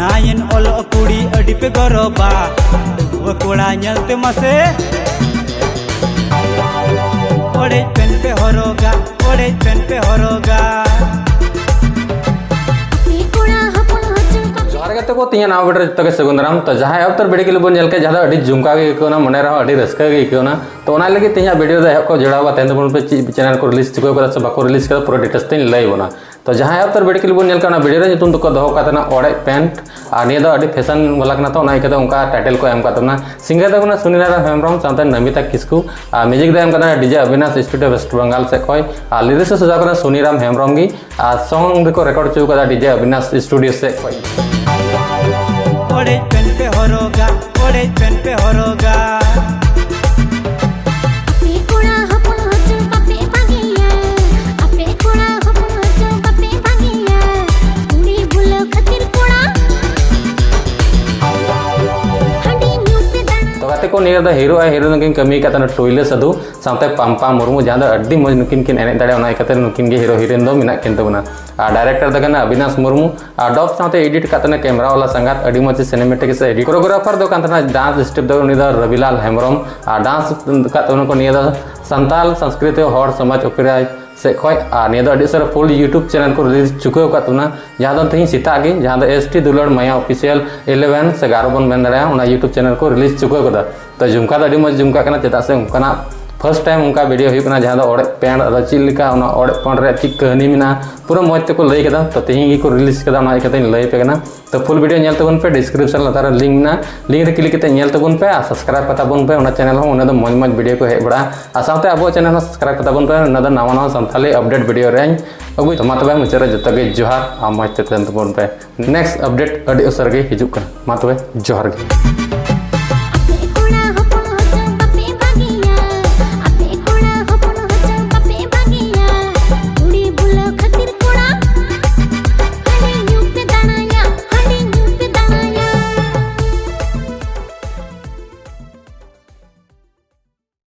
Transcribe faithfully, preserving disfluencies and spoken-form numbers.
ᱟᱭᱮᱱ ᱚᱞᱚᱜ ᱠᱩᱲᱤ ᱟᱹᱰᱤ ᱯᱮ ᱜᱚᱨᱚᱵᱟ, ᱰᱟᱺᱜᱩᱣᱟᱹ ᱠᱚᱲᱟ ᱧᱮᱞ ᱛᱮ ᱢᱟᱥᱮ᱾ ᱚᱲᱮᱡ ᱯᱮᱱ ᱯᱮ ᱦᱚᱨᱚᱜᱟ, ᱚᱲᱮᱡ ᱯᱮᱱ ᱯᱮ ᱦᱚᱨᱚᱜᱟ᱾ ᱠᱚᱲᱟ ᱦᱚᱯᱚᱱ ᱦᱚᱪᱚ ᱠᱟᱯᱮ᱾ ᱡᱚᱦᱟᱨ ᱜᱟᱛᱮ ᱠᱚ, ᱛᱮᱦᱮᱧᱟᱜ ᱱᱟᱣᱟ ᱵᱷᱤᱰᱤᱭᱳ ᱨᱮ ᱡᱚᱛᱚ ᱜᱮ ᱥᱟᱹᱜᱩᱱ ᱫᱟᱨᱟᱢ᱾ ᱛᱚ ᱡᱟᱦᱟᱸᱭ ᱮᱦᱚᱵ ᱩᱛᱟᱹᱨ ᱵᱷᱤᱰᱤᱭᱳ ᱠᱞᱤᱯ ᱵᱚᱱ ᱧᱮᱞ ᱠᱮᱫ, ᱡᱟᱦᱟᱸ ᱫᱚ ᱟᱹᱰᱤ ᱡᱚᱢᱠᱟᱣ ᱜᱮ ᱟᱹᱭᱠᱟᱹᱣ ᱮᱱᱟ, ᱢᱚᱱᱮ ᱨᱮᱦᱚᱸ ᱟᱹᱰᱤ ᱨᱟᱹᱥᱠᱟᱹ ᱜᱮ ᱟᱹᱭᱠᱟᱹᱣ ᱮᱱᱟ᱾ ᱛᱚ ᱚᱱᱟ ᱞᱟᱹᱜᱤᱫ ᱛᱮᱦᱮᱧᱟᱜ ᱵᱷᱤᱰᱤᱭᱳ ᱫᱚ ᱮᱦᱚᱵ ᱠᱷᱚᱱ ᱡᱚᱲᱟᱣ ᱠᱟᱛᱮ ᱛᱟᱦᱮᱱ ᱛᱟᱵᱚᱱ ᱯᱮ, ᱪᱮᱫ ᱪᱮᱱᱮᱞ ᱠᱚ ᱨᱤᱞᱤᱡᱽ ᱪᱩᱠᱟᱹᱣ ᱠᱟᱫᱟ ᱥᱮ ᱵᱟᱠᱚ ᱨᱤᱞᱤᱡᱽ ᱠᱟᱫᱟ, ᱯᱩᱨᱟᱹ ᱰᱤᱴᱮᱞᱥ ᱛᱮᱧ ᱞᱟᱹᱭ ᱟᱵᱚᱱᱟ᱾ ᱛᱚ ᱡᱟᱦᱟᱸᱭ ᱮᱦᱚᱵ ᱩᱛᱟᱹᱨ ᱵᱷᱤᱰᱤᱭᱳ ᱠᱞᱤᱯ ᱵᱚᱱ ᱧᱮᱞ ᱠᱟᱱᱟ, ᱚᱱᱟ ᱵᱷᱤᱰᱤᱭᱳ ᱨᱮ ᱧᱩᱛᱩᱢ ᱫᱚᱠᱚ ᱫᱚᱦᱚ ᱠᱟᱫ ᱛᱟᱦᱮᱱᱟ ᱚᱲᱮᱡ ᱯᱮᱱᱴ, ᱟᱨ ᱱᱤᱭᱟᱹ ᱫᱚ ᱟᱹᱰᱤ ᱯᱷᱮᱥᱚᱱ ᱵᱟᱞᱟ ᱠᱟᱱᱟ, ᱛᱚ ᱚᱱᱟ ᱤᱭᱠᱟᱹᱛᱮ ᱚᱱᱠᱟ ᱴᱟᱭᱴᱮᱞ ᱠᱚ ᱮᱢ ᱠᱟᱫ ᱛᱟᱵᱚᱱᱟ᱾ ᱥᱤᱝᱜᱟᱨ ᱫᱚ ᱠᱟᱱᱟ ᱥᱩᱱᱤᱨᱟᱢ ᱦᱮᱢᱵᱨᱚᱢ ᱥᱟᱶᱛᱮ ᱱᱚᱢᱤᱛᱟ ᱠᱤᱥᱠᱩ, ᱟᱨ ᱢᱤᱭᱩᱡᱤᱠ ᱫᱚ ᱮᱢ ᱠᱟᱫᱟ ᱰᱤᱡᱮ ᱚᱵᱤᱱᱟᱥ ᱥᱴᱩᱰᱤᱭᱳ ᱣᱮᱥᱴ ᱵᱮᱝᱜᱟᱞ ᱥᱮᱫ ᱠᱷᱚᱱ, ᱟᱨ ᱞᱤᱨᱤᱠᱥ ᱥᱟᱡᱟᱣ ᱠᱟᱫᱟ ᱥᱩᱱᱤᱨᱟᱢ ᱦᱮᱢᱵᱨᱚᱢ ᱜᱮ, ᱟᱨ ᱥᱚᱝ ᱨᱮᱠᱚ ᱨᱮᱠᱚᱨᱰ ᱦᱚᱪᱚ ᱠᱟᱫᱟ ᱰᱤᱡᱮ ᱚᱵᱤᱱᱟᱥ ᱥᱴᱩᱰᱤᱭᱳ ᱥᱮᱫ ᱠᱷᱚᱱ᱾ ᱚᱲᱮᱡ ᱯᱮᱱ ᱯᱮ ᱦᱚᱨᱚᱜᱟ, ᱚᱲᱮᱡ ᱯᱮᱱ ᱯᱮ ᱦᱚᱨᱚᱜᱟ᱾ ᱟᱯᱮ ᱠᱚᱲᱟ ᱦᱚᱯᱚᱱ ᱦᱚᱪᱚ ᱵᱟᱯᱮ ᱵᱷᱟᱜᱮᱭᱟ, ᱟᱯᱮ ᱠᱚᱲᱟ ᱦᱚᱯᱚᱱ ᱦᱚᱪᱚ ᱵᱟᱯᱮ ᱵᱷᱟᱜᱮᱭᱟ᱾ ᱠᱩᱲᱤ ᱵᱷᱩᱞᱟᱹᱣ ᱠᱷᱟᱹᱛᱤᱨ ᱠᱚᱲᱟ᱾ ᱦᱟᱺᱰᱤ ᱧᱩ ᱯᱮ ᱫᱟᱬᱟ᱾ ᱛᱚ ᱜᱟᱛᱮ ᱠᱚ, ᱱᱤᱭᱟᱹ ᱫᱚ ᱦᱤᱨᱳ ᱟᱨ ᱦᱤᱨᱳᱭᱤᱱ ᱠᱤᱱ ᱠᱟᱹᱢᱤ ᱟᱠᱟᱫ ᱛᱟᱦᱮᱱᱟ ᱴᱩᱭᱞᱟᱹ ᱥᱟᱹᱫᱷᱩ ᱥᱟᱶᱛᱮ ᱯᱟᱢᱯᱟ ᱢᱩᱨᱢᱩ, ᱡᱟᱦᱟᱸ ᱫᱚ ᱟᱹᱰᱤ ᱢᱚᱡᱽ ᱱᱩᱠᱤᱱ ᱠᱤᱱ ᱮᱱᱮᱡ ᱫᱟᱲᱮᱭᱟᱜᱼᱟ, ᱚᱱᱟ ᱤᱭᱠᱟᱹᱛᱮ ᱱᱩᱠᱤᱱ ᱜᱮ ᱦᱤᱨᱳ ᱦᱤᱨᱳᱭᱤᱱ ᱫᱚ ᱢᱮᱱᱟᱜ ᱠᱤᱱ ᱛᱟᱵᱚᱱᱟ᱾ ᱟᱨ ᱰᱟᱭᱨᱮᱠᱴᱚᱨ ᱫᱚ ᱠᱟᱱᱟ ᱚᱵᱤᱱᱟᱥ ᱢᱩᱨᱢᱩ, ᱟᱨ ᱰᱚᱵ ᱥᱟᱶᱛᱮ ᱮᱰᱤᱴ ᱠᱟᱜ ᱛᱟᱦᱮᱱᱟ ᱠᱮᱢᱨᱟ ᱣᱟᱞᱟ ᱥᱟᱸᱜᱟᱛ, ᱟᱹᱰᱤ ᱢᱚᱡᱽ ᱥᱤᱱᱮᱢᱮᱴᱤᱠ ᱥᱮ ᱮᱰᱤᱴ᱾ ᱠᱳᱨᱤᱭᱳᱜᱨᱟᱯᱷᱟᱨ ᱫᱚ ᱠᱟᱱ ᱛᱟᱦᱮᱱᱟ ᱰᱟᱱᱥ ᱥᱴᱮᱯ ᱫᱚ ᱩᱱᱤ ᱫᱚ ᱨᱚᱵᱤᱞᱟᱞ ᱦᱮᱢᱵᱨᱚᱢ, ᱟᱨ ᱰᱟᱱᱥ ᱠᱟᱜ ᱛᱟᱵᱚᱱᱟ ᱠᱚ ᱱᱤᱭᱟᱹ ᱫᱚ ᱥᱟᱱᱛᱟᱞ ᱥᱚᱝᱥᱠᱨᱤᱛᱤ ᱦᱚᱲ ᱥᱚᱢᱟᱡᱽ ᱚᱯᱮᱨᱟ ᱥᱮᱫ ᱠᱷᱚᱡ᱾ ᱟᱨ ᱱᱤᱭᱟᱹ ᱫᱚ ᱟᱹᱰᱤ ᱩᱥᱟᱹᱨᱟ ᱯᱷᱩᱞ ᱭᱩᱴᱩᱵᱽ ᱪᱮᱱᱮᱞ ᱠᱚ ᱨᱤᱞᱤᱡᱽ ᱪᱩᱠᱟᱹᱣ ᱟᱠᱟᱫ ᱛᱟᱵᱚᱱᱟ, ᱡᱟᱦᱟᱸ ᱫᱚ ᱛᱮᱦᱮᱧ ᱥᱮᱛᱟᱜ ᱜᱮ, ᱡᱟᱦᱟᱸ ᱫᱚ ᱮᱥ ᱴᱤ ᱫᱩᱞᱟᱹᱲ ᱢᱟᱭᱟ ᱚᱯᱷᱤᱥᱤᱭᱟᱞ ᱤᱞᱮᱵᱷᱮᱱ ᱥᱮ ᱮᱜᱟᱨᱚ ᱵᱚᱱ ᱢᱮᱱ ᱫᱟᱲᱮᱭᱟᱜᱼᱟ, ᱚᱱᱟ ᱭᱩᱴᱩᱵᱽ ᱪᱮᱱᱮᱞ ᱠᱚ ᱨᱤᱞᱤᱡᱽ ᱪᱩᱠᱟᱹᱣ ᱠᱟᱫᱟ᱾ ᱛᱚ ᱡᱷᱩᱢᱠᱟ ᱫᱚ ᱟᱹᱰᱤ ᱢᱚᱡᱽ ᱡᱷᱩᱢᱠᱟ ᱠᱟᱱᱟ, ᱪᱮᱫᱟᱜ ᱥᱮ ᱚᱱᱠᱟᱱᱟᱜ ᱯᱷᱟᱥᱴ ᱴᱟᱭᱤᱢ ᱚᱱᱠᱟ ᱵᱷᱤᱰᱤᱭᱳ ᱦᱩᱭᱩᱜ ᱠᱟᱱᱟ, ᱡᱟᱦᱟᱸ ᱫᱚ ᱚᱲᱮᱡ ᱯᱮᱱᱴ, ᱟᱫᱚ ᱪᱮᱫ ᱞᱮᱠᱟ ᱚᱱᱟ ᱚᱲᱮᱡ ᱯᱮᱱᱴ ᱨᱮᱭᱟᱜ ᱪᱮᱫ ᱠᱟᱹᱦᱱᱤ ᱢᱮᱱᱟᱜᱼᱟ, ᱯᱩᱨᱟᱹ ᱢᱚᱡᱽ ᱛᱮᱠᱚ ᱞᱟᱹᱭ ᱠᱟᱫᱟ᱾ ᱛᱚ ᱛᱮᱦᱮᱧ ᱜᱮᱠᱚ ᱨᱤᱞᱤᱡᱽ ᱠᱟᱫᱟ, ᱚᱱᱟ ᱤᱭᱠᱟᱹᱛᱮᱧ ᱞᱟᱹᱭ ᱟᱯᱮ ᱠᱟᱱᱟ᱾ ᱛᱚ ᱯᱷᱩᱞ ᱵᱷᱤᱰᱤᱭᱳ ᱧᱮᱞ ᱛᱟᱵᱚᱱ ᱯᱮ, ᱰᱤᱥᱠᱨᱤᱯᱥᱚᱱ ᱞᱟᱛᱟᱨ ᱨᱮ ᱞᱤᱝᱠ ᱢᱮᱱᱟᱜᱼᱟ, ᱞᱤᱝᱠ ᱨᱮ ᱠᱞᱤᱠ ᱠᱟᱛᱮ ᱧᱮᱞ ᱛᱟᱵᱚᱱ ᱯᱮ ᱟᱨ ᱥᱟᱵᱥᱠᱨᱟᱭᱤᱵ ᱠᱟᱛᱟ ᱵᱚᱱ ᱯᱮ ᱚᱱᱟ ᱪᱮᱱᱮᱞ ᱦᱚᱸ, ᱚᱱᱟ ᱫᱚ ᱢᱚᱡᱽ ᱢᱚᱡᱽ ᱵᱷᱤᱰᱤᱭᱳ ᱠᱚ ᱦᱮᱡ ᱵᱟᱲᱟᱜᱼᱟ᱾ ᱟᱨ ᱥᱟᱶᱛᱮ ᱟᱵᱚᱣᱟᱜ ᱪᱮᱱᱮᱞ ᱦᱚᱸ ᱥᱟᱵᱥᱠᱨᱟᱭᱤᱵ ᱠᱟᱛᱟ ᱵᱚᱱ ᱯᱮ, ᱚᱱᱟ ᱫᱚ ᱱᱟᱣᱟ ᱱᱟᱣᱟ ᱥᱟᱱᱛᱟᱞᱤ ᱟᱯᱰᱮᱴ ᱵᱷᱤᱰᱤᱭᱳ ᱨᱮᱧ ᱟᱹᱜᱩᱭ᱾ ᱛᱚ ᱢᱟ ᱛᱚᱵᱮ ᱢᱩᱪᱟᱹᱫ ᱨᱮ ᱡᱚᱛᱚ ᱜᱮ ᱡᱚᱦᱟᱨ ᱟᱨ ᱢᱚᱡᱽ ᱛᱮ ᱛᱟᱦᱮᱱ ᱛᱟᱵᱚᱱ ᱯᱮ᱾ ᱱᱮᱠᱥᱴ ᱟᱯᱰᱮᱴ ᱟᱹᱰᱤ ᱩᱥᱟᱹᱨᱟ ᱜᱮ ᱦᱤᱡᱩᱜ ᱠᱟᱱᱟ᱾ ᱢᱟ ᱛᱚᱵᱮ ᱡᱚᱦᱟᱨ ᱜᱮ᱾